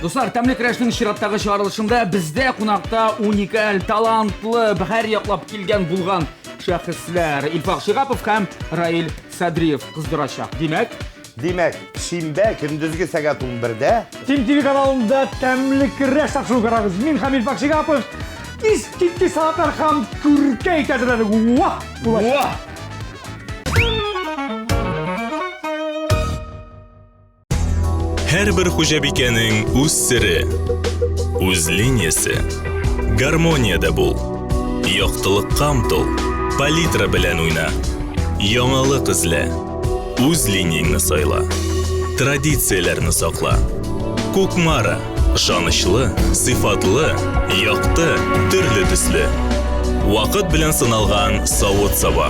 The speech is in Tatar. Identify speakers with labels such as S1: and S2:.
S1: Дуслар, тәмле көрәшнең чираттагы чыгарылышында бездә кунакта уникаль, талантлы, һәр яклап килгән булган шәхесләр Илфак Шигапов һәм Раил Садриев кыздырачак. Димәк,
S2: Димәк, шимбә көндезге сәгать 11-дә
S3: Тим ТВ каналында тәмле көрәш тапшыру карагыз. Мин һәм Илфак Шигапов. Искиткеч салатлар һәм күркә итәзеләр. Вах!
S1: Вах!
S4: Һәрбер хуҗабикәнең үз сере, үз линиясе. Гармониядә бул. Яктылыкка омтыл. Палитра белән уйна. Яңалык эзлә. Үз линияңне сайла. Традицияләрне сакла. Кукмара. Ышанычлы, сыйфатлы, якты, төрле төсле. Вакыт белән сыналган савыт-саба.